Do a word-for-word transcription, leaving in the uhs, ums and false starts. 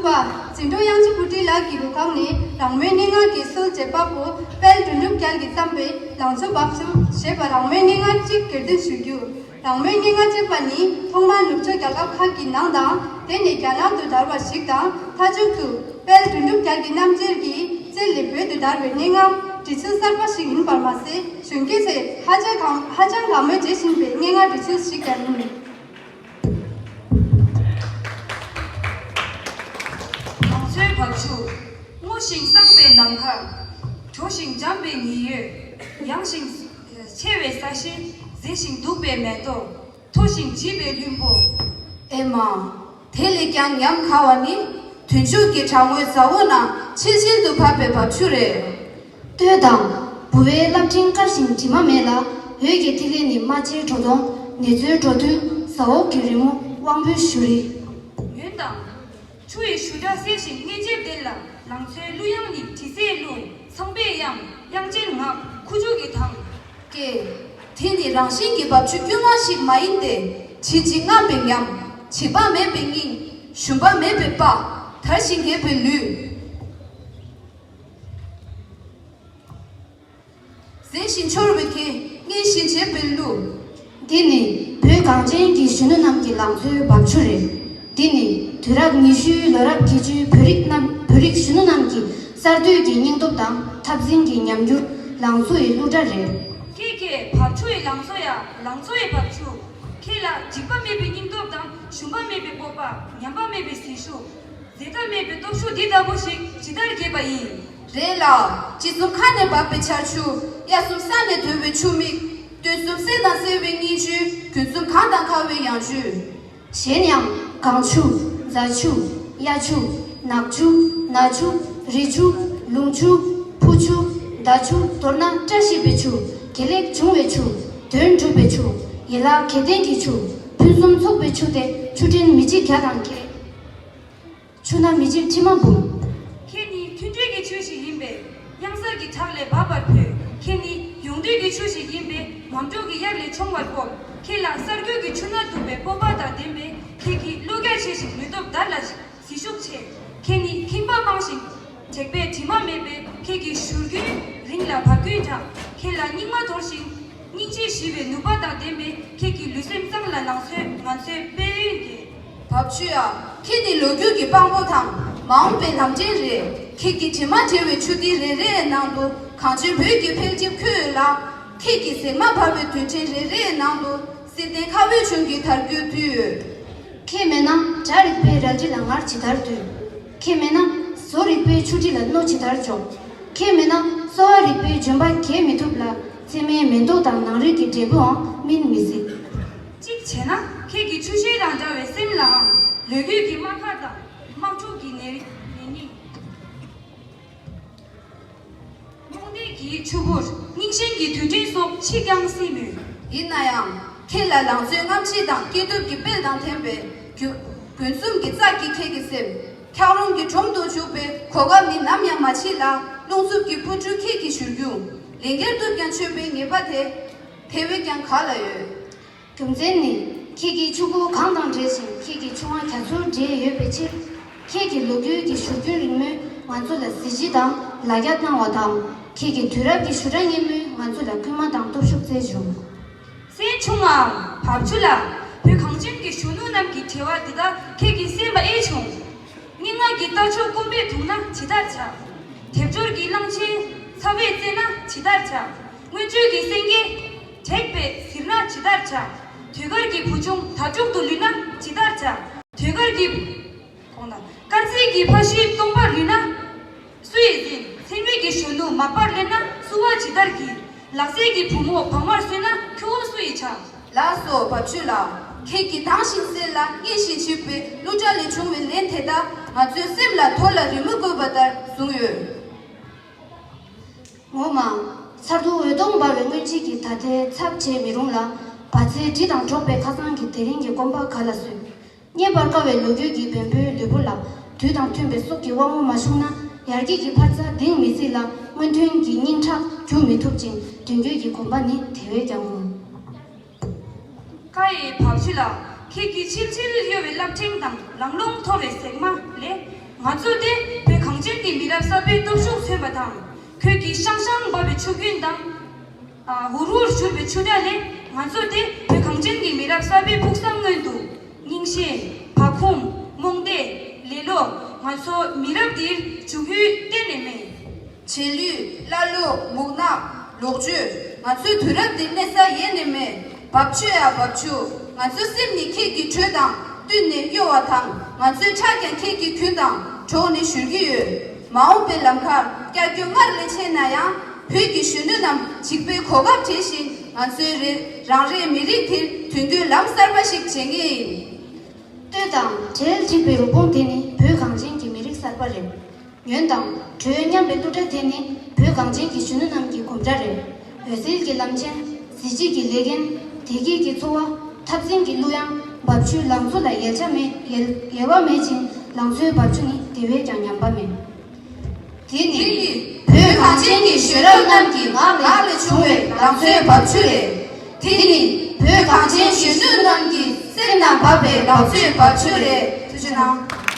པ། འཛིན་གྲོགས་དབྱངས་ཅན་བུ་ཁྲིད་ལགས་ཀྱི་རུ་ཁག་ནས་རང་མོས་སྙན་ངག་གི་སྲོལ་འབྱེད་པ་པོ་དཔལ་དོན་གྲུབ་རྒྱལ་གྱིས་བརྩམས་པའི་ལང་ཚོ་བབས་ཚུགས་ཞེས་པ་རང་མོས་སྙན་ངག་ཅིག་གྱེར་འདོན་ཞུ་རྒྱུ། རང་མོས་སྙན་ངག་ཅེས་པ་ནི་ཐོག་མར་ནུབ་ཕྱོགས་རྒྱལ་ཁབ་ཁག་གི་ནང་དང་དེ་ནས་རྒྱ་ནག་ཏུ་དར་བ་ཞིག་དང་། མཐའ་མཇུག་ཏུ་དཔལ་དོན་གྲུབ་རྒྱལ་གྱི་རྣམ་མཇལ་གྱི་རྩལ་ལས་བོད་དུ་དར་བའི་སྙན་ངག་འབྲི་ཚུལ་གསར་པ་ཞིག་ཡིན་པར་མ་ཟད། གཞོན་སྐྱེས་ཚོས་ཧ་ཅང་གང་ཧ་ཅང་དགའ་མོས་བྱེད་བཞིན་པའི་སྙན་ངག་འབྲི་ཚུལ་ཞིག་ཀྱང་ཡིན། ལང་ཚོའི་བབས་ཆུ། སྔོ་ཞིང་བསངས་པའི་ནམ་མཁའ། དྲོ་ཞིང་འཇམ་པའི་ཉི་འོད། ཡངས་ཤིང་ཆེ་བའི་ས་གཞི། མཛེས་ཤིང་སྡུག་པའི་མེ་ཏོག། མཐོ་ཞིང་བརྗིད་པའི་ལྷུན་པོ། ཨེ་མ། དེ་ལས་ཀྱང་ཉམས་དགའ་བ་ནི། དུས་མཇུག་གི་བྲག་ངོས་ཟ་འོག་ན་ཆིལ་ཆིལ་དུ་བབས་པའི་བབས་ཆུ་རེད། ལྟོས་དང་། ལྦུ་བའི་རླབས་ཕྲེང་དཀར་ཞིང་དྲི་མ་མེད་ལ། འོད་ཀྱི་ཐིག་ལེ་ནི་རྨ་བྱའི་བྲོ་བརྡུང་། ནེ་ཙོའི་བྲོ་བརྡུང་། ཟ་འོག་གི་རི་མོ་དབང་པོའི་བཞུར་རིས། ཉོན་དང་། ཆུ་ཡི་བཞུར་སྒྲ་གསལ་ཞིང་སྙན་འཇེབས་ལྡན་ལ། ལང་ཚོའི་གླུ་དབྱངས་ནི་དྲི་ཟའི་གླུ། ཚངས་པའི་དབྱངས། དབྱངས་ཅན་ངག། ཁུ་བྱུག་གི་གདངས། ཀྱེ། དེ་ནི་རང་བཞིན་གྱི་བབས་ཆུ་དཀྱུས་མ་ཞིག་མ་ཡིན་ཏེ། བྱིན་ཅིང་རྔམ་པའི་ཉམས། བྱིས་པ་མེད་པའི་སྙིང་། ཞུམ་པ་མེད་པའི་པ། དར་ཞིང་རྒྱས་པའི་ལུས། གཟན་བཞིན་འཕྱོར་བའི་གད། སྙན་བཞིན་འཇེབས་པའི་གླུ། འདི་ནི་བོད་གངས་ཅན་གྱི་གཞོན་ནུ་རྣམས་ཀྱི་ལང་ཚོའི་བབས་ཆུ་རེད། འདི་ནི་དུས་རབས་ཉི་ཤུའི་ལོ་རབས་ཁྱད་ཆོས་བོད་རིགས་རྣམས། བོད་རིགས་གཞོན་ནུ་རྣམས་ཀྱི་གསར་གཏོད་ཀྱི་སྙིང་སྟོབས་དང་འཐབ་འཛིང་གི་ཉམས་འགྱུར། ལང་ཚོ་ཡི་གླུ་སྒྲ་རེད། ཁྱེད་ཀྱིས་བབས་ཆུ་ཡི་ལང་ཚོ་ཡ། ལང་ཚོ་ཡི་བབས་ཆུ། ཁྱེད་ལ་འཇིགས་པ་མེད་པའི་སྙིང་སྟོབས་དང་། ཞུམ་པ་མེད་པའི་སྤོབས་པ། ཉམས་པ་མེད་པའི་ཟིལ་ཤུགས། ཟད་མཐའ་མེད་པའི་སྟོབས་ཤུགས་འདི་ལྟ་བུ་ཞིག་ཇི་ལྟར་རྒྱས་པ་ཡིན། རེད་ལ། དཔྱིད་གསུམ་ཁ་ནས་འབབ་པའི་ཆར་ཆུ། དབྱར་གསུམ་ས་ནས་བརྡོལ་བའི་ཆུ་མིག། སྟོན་གསུམ་གསེར་དང་སེར་བའི་སྙིང་ཆུ། དགུན་གསུམ་གངས་དང་ཁ་བའི་ཡང་ཆུ། གཞན་ཡང་། གངས་ཆུ། རྫ་ཆུ། གཡའ་ཆུ། ནགས་ཆུ། ན་ཆུ། རི་ཆུ། ལུང་ཆུ། ཕུ་ཆུ། མདའ་ཆུ། མདོར་ན་བཀྲ་ཤིས་པའི་ཆུ། དགེ་ལེགས་འབྱུང་བའི་ཆུ། དོན་འགྲུབ་པའི་ཆུ། ཡན་ལག་གལ་ལྡན་གྱི་ཆུ། ཕུན་སུམ་ཚོགས་པའི་ཆུ་སྟེ། ཆུ་ཕྲན་མི་གཅིག་བརྒྱ་དང་བརྒྱད། ཆུ་སྣ་མི་གཅིག་ཁྲི་མ་འབུམ། ཁྱེད་ནི་མཐུན་སྒྲིལ་གྱི་ཆུ་ཞིག་ཡིན་པས། གཡང་གཟར་གྱི་བྲག་ལས་འབབ་པར་ཕོད། ཁྱེད་ནི་ཡོངས་འདུས་ཀྱི་ཆུ་ཞིག་ཡིན་པས། ངམ་གྲོག་གི་དབྱར་ལས་མཆོང་བར་སྤོབས། ཁྱེད་ལ་གསར་འགྱུར་གྱི་ཆུ་སྣ་གདུང་བའི་སྤོབས་པ་དང་ལྡན་པས། ཁྱེད་ཀྱིས་བློ་རྒྱ་ཆེ་ཞིང་ལུས་སྟོབས་དར་ལ་ཟིལ་ཤུགས་ཆེ། ཁྱེད་ནི་ཁེངས་པ་སྤངས་ཤིང་། དྲེགས་པའི་དྲི་མ་མེད་པས། ཁྱེད་ཀྱི་བཞུར་རྒྱུན་རིང་ལ་བབས་རྒྱུན་གྲགས། ཁྱེད་ལ་སྙིགས་མ་དོར་ཞིང་། སྙིང་རྗེ་ཞི་བའི་ནུས་པ་དང་ལྡན་པས། ཁྱེད་ཀྱི་ལུས་སེམས་གཙང་ལ་ལང་ཚོའི་ང་ཚོའི་དཔལ་ཡོན་རྒྱས། བབས་ཆུ་ཡ། ཁྱེད་ནི་ལོ་རྒྱུས་ཀྱི་དཔང་པོ་དང་མ་འོངས་པའི་ལམ་འདྲེན་རེད། ཁྱེད་ཀྱི་དྲི་མ་བྲལ་བའི་ཆུ་ཐིགས་རེ་རེའི་ནང་དུ་གངས་ཅན་བོད་ཀྱི་འཕེལ་འགྲིབ་འཁོད་ཡོད་ལ། ཁྱེད་ཀྱི་ཟེགས་མ་འབར་བའི་དུས་དྲན་རེ་རེའི་ནང་དུ་བསིལ་ལྡན་ཁ་བའི་གཞུང་གི་དར་རྒུད་བསྡུས་ཡོད། ཁྱེད་མེད་ན་སྒྲ་རིག་པའི་རལ་གྲི་ལ་ངར་ཇི་ལྟར་ལྡུད། ཁྱེད་མེད་ན་བཟོ་རིག་པའི་ཆུ་དྲི་ལ་རྣོ་ཇི་ལྟར་འཇོམས། ཁྱེད་མེད་ན་གསོ་བ་རིག་པའི་ལྗོན་པ་རྒྱས་མི་ཐུབ་ལ། ཚེར་མའི་མེ་ཏོག་དང་ནང་རིག་གི་འབྲས་བུའང་སྨིན་མི་སྲིད། གཅིག་བྱས་ན་ཁྱེད་ཀྱི་ཆུ་ཤེལ་དང་འདྲ་བའི་སེམས་ལའང་ལོ་རྒྱུས་ཀྱི་རྨ་ཁ་དང་དམག་འཁྲུག་གི་ནད་རིགས་ནད་རྙིང་། རྨོངས་དད་ཀྱི་ཆུ་བུར། རྙིང་ཞེན་གྱི་དུད་སྤྲིན་སོགས་མཆིས་ཀྱང་སྲིད་མོད། ཡིན་ན་ཡང་། ཁྱེད་ལ་ལང་ཚོའི་རྔམ་བརྗིད་དང་སྐྱེས་སྟོབས་ཀྱི་དཔལ་དང་ལྡན་པའི་རྒྱུ། དགུན་གསུམ་གྱི་ཙག་གིས་ཁྱེད་ཀྱི་སེམས། འཁྱགས་རོམ་གྱི་སྒྲོམ་དུ་བཅུག་པའི་གོ་སྐབས་ནི་ནམ་ཡང་མ་མཆིས་ལ། རླུང་འཚུབ་ཀྱི་སྤུ་གྲུས་ཁྱེད་ཀྱི་བཞུར་རྒྱུན། ལན་བརྒྱར་གཏུབས་ཀྱང་ཆོད་པའི་ངེས་པ་དེ། དེ་བས་ཀྱང་ག་ལ་ཡོད། རྒྱུ་མཚན་ནི། ཁྱེད་ཀྱི་ཆུ་བུར་གངས་དང་འདྲེས་ཤིང་། ཁྱེད་ཀྱི་ཆུ་རྔ་རྒྱ་མཚོར་འདྲེས་ཡོད་པའི་ཕྱིར། ཁྱེད་ཀྱི་ལོ་རྒྱུས་ཀྱི་བཞུར་རྒྱུན་རིང་མོས་ང་ཚོ་ལ་གཟི་བརྗིད་དང་ལ་རྒྱ་གནང་བ་དང་། ཁྱེད་ཀྱི་དུས་རབས་ཀྱི་བཞུར་སྒྲ་སྙན་མོས་ང་ཚོ་ལ་སྐུལ་མ་དང་སྟོབས་ཤུགས་བསྩལ་བྱུང་། གསན་བྱུང་ངམ། བབས་ཆུ་ལགས། བོད་གངས་ཅན་གྱི་གཞོན་ནུ་རྣམས་ཀྱི་དྲི་བ་འདི་དག་ཁྱེད་ཀྱིས་གསན་པ་ཨེ་བྱུང་། སྙན་ངག་གི་རྟ་མཆོག་སྐོམ་པས་དུངས་ན་ཇི་ལྟར་བྱ། དལ་འབྱོར་གྱི་གླང་ཆེན་ཚ་བས་གཙེས་ན་ཇི་ལྟར་བྱ། མངོན་སྤྱོད་ཀྱི་སེང་གེ་དྲེགས་པས་གཟིར་ན་ཇི་ལྟར་བྱ། ཟློས་གར་གྱི་བུ་ཆུང་དྭ་ཕྲུག་ཏུ་ལུས་ན་ཇི་ལྟར་བྱ། ཟློས་གར་གྱི་དགོངས་དག། སྐར་རྩིས་ཀྱི་ཕ་ཤུལ་སྟོང་པར་ལུས་ན་སུ་ཡིས་འཛིན། ཚེར་མའི་གཞོན་ནུ་མག་པར་ལེན་ན་བསུ་བ་ཇི་ལྟར་བགྱི། ལག་རྩེད་ཀྱི་བུ་མོ་བག་མར་གསོས་ན་ཁྱོ་བོ་སུ་ཡིས་བྱ། ལགས་སོ་བབས་ཆུ་ལགས། ཁྱེད་ཀྱི་དྭངས་ཤིང་གསལ་ལ་སྙན་ཞིང་འཇེབས་པའི་གླུ་སྒྲ་ལས་བྱུང་བའི་ལན་དེ་དག་ང་ཚོའི་སེམས་ལ་དོ་ལ་རི་མོ་བརྐོས་པ་ལྟར་བཟུང་ཡོད། ངོ་མ། མཚར་སྡུག་འོད་སྟོང་འབར་བའི་སྔོན་དཔྱད་ཀྱི་ད་ལྟའི་ཚབ་བྱེད་མི་རུང་ལ། བ་ཚྭའི་དྲི་དང་འགྲོགས་པའི་ཁ་སང་གི་དེ་རིང་གི་སྐོམ་པ་ག་ལ་སོས། རྙེད་པར་དཀའ་བའི་ལོ་རྒྱུས་ཀྱི་བེམ་པོའི་ལུས་པོ་ལ། དུས་དང་མཐུན་པའི་སྲོག་གི་དབང་པོ་མ་ཞུགས་ན། ཡར་རྒྱས་ཀྱི་འཕར་རྩ་ལྡིང་མི་སྲིད་ལ། སྔོན་ཐོན་གྱི་སྙིང་ཁྲག་རྒྱུ་མི་ཐུབ་ཅིང་། མདུན་སྐྱོད་ཀྱི་གོམ་པ་ནི་དེ་བས་ཀྱང་རྨོངས། ཀ་ཡེ་བབས་ཆུ་ལགས། ཁྱེད་ཀྱི་ཆིལ་ཆིལ་གཡོ་བའི་རླབས་ཕྲེང་དང་ལང་ལོང་འཐོར་བའི་ཟེགས་མ་ལས། ང་ཚོ་དེ་བོད་གངས་ཅན་གྱི་མི་རབས་གསར་པའི་སྟོབས་ཤུགས་མཚོན་པ་དང་། ཁོས་ཀྱི་ཤང་ཤང་འབབ་པའི་ཆུ་རྒྱུན་དང་། ཨ་ཧུར་ཧུར་བཞུར་བའི་ཆུ་སྒྲ་ལས་ང་ཚོ་དེ་བོད་གངས་ཅན་གྱི་མི་རབས་གསར་པའི་ཕུགས་བསམ་སྔོན་དུ། རྙིང་ཞེན། བག་འཁུམས། རྨོངས་དད། ལེ་ལོ། ང་ཚོ་མི་རབས་འདིར་འབྱུང་ཡུལ་གཏན་ནས་མེད། རྗེས་ལུས། ཀླ་ཀློ། མུན་ནག་ལོག་སྤྱོད། ང་ཚོའི་དུས་རབས་འདིར་གནས་ས་ཡེ་ནས་མེད། འབབ་ཆུ་ཡ་འབབ་ཆུ། ང་ཚོའི་སེམས་ནི་ཁྱེད་ཀྱི་དྲོད་དང་བསྟུན་ནས་གཡོ་བ་དང་། ང་ཚོའི་ཁྲག་ཀྱང་ཁྱེད་ཀྱི་རྒྱུན་དང་འགྲོགས་ནས་བཞུར་གྱི་ཡོད། མ་འོངས་པའི་ལམ་ཁར་ཀྱག་ཀྱོག་སྔར་ལས་ཆེ་ན་ཡང་། བོད་ཀྱི་གཞོན་ནུ་རྣམས་འཇིགས་པའི་གོ་སྐབས་བྲལ་ཞིང་། ང་ཚོའི་རེ་རང་རེའི་མི་རིགས་དེར་དུས་འགྱུར་ལམ་གསར་པ་ཞིག་འབྱེད་ངེས་ཡིན། ལྟོས་དང་། བྲེལ་འཇིགས་པའི་རུ་དཔུང་དེ་ནི་བོད་གངས་ཅན་གྱི་མི་རིགས་གསར་པ་རེད། ཉོན་དང་། དྲོད་མཉམ་པའི་གླུ་སྒྲ་དེ་ནི་བོད་གངས་ཅན་གྱི་གཞོན་ནུ་རྣམས་ཀྱི་གོམ་སྒྲ་རེད། འོད་གསལ་གྱི་ལམ་ཆེན། གཟི་བརྗིད་ཀྱི་ལས་འགན། བདེ་སྐྱིད་ཀྱི་འཚོ་བ། འཐབ་འཛིང་གི་གླུ་དབྱངས། འབབ་ཆུའི་ལང་ཚོ་ལ་ཡལ་ཆ་མེད། ཡལ་ཡལ་བ་མེད་ཅིང་ལང་ཚོའི་འབབ་ཆུ་ནི་དེ་བས་ཀྱང་ཉམས་པ་མེད། དེ་ནི་བོད་གངས་ཅན་གྱི་གཞོན་རབས་རྣམས་ཀྱི་ངག་ལས་བྱུང་བའི་ལང་ཚོའི་འབབ་ཆུ་རེད། དེ་ནི་བོད་གངས་ཅན་གཞོན་ནུ་རྣམས་ཀྱི་སེམས་ནང་འབབ་པའི་ལང་ཚོའི་འབབ་ཆུ་རེད། ཐུགས་རྗེ་གནང་།